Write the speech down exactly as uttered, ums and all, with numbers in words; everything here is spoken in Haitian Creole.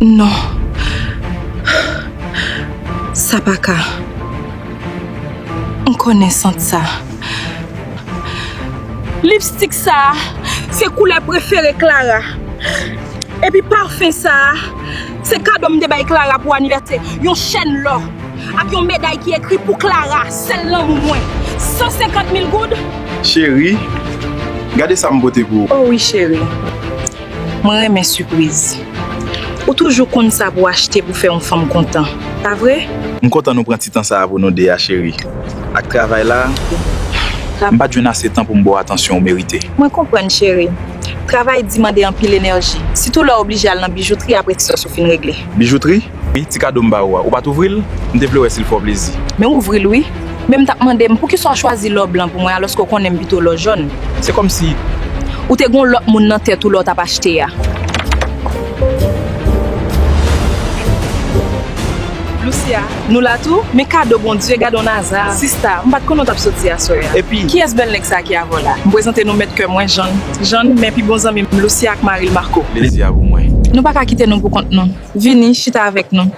Non. Sa pa ka. M konnen sant sa. Lipstik sa a, se koulè prefere Clara. Epi pafen sa a, se kado m te bay Clara pou anivèsè. Yon chèn lò ak yon meday ki ekri "Pou Clara, sèl lanmou mwen". San senkant mil goud. Cheri, gade sa m pote pou ou. O wi, cheri. Mwen renmen sipriz. Ou toujou konn sa pou achte pou fè yon fanm kontan. Pa vre? M kontan nou pran ti tan sa a pou nou de a, cheri. Ak travay la, m pa t jwenn ase tan pou m ba w atansyon ou merite. Mwen konprann, cheri. Travay di mande anpil enèji, sitou lè w oblije al nan bijoutri apre ti sòs ou fin regle. Bijoutri? Wi, ti kado m ba ou a. Ou pa t ouvri l? M te vle wè si l fè w plezi. Men w ouvri l, wi. Men m t ap mande m, poukisa w chwazi lò blan pou mwen, alòske w konnen m pito lò jòn? Se kòmsi. Ou te gen yon lòt moun nan tèt ou lè w t ap achte a. Lucia, nou la tou? Men kado Bondye, gad on aza. Sista, m pa t konnen w t ap soti aswè a. Epi. Kiyès bèl nèg sa ki avè w la? M prezante nou mèt kè mwen, Jàn. Jàn, men pi bon zanmi m, Lucia ak mari l, Marco. Plezi a pou mwen. Nou pa ka kite nou pou kont nou. Vini, chita avèk nou.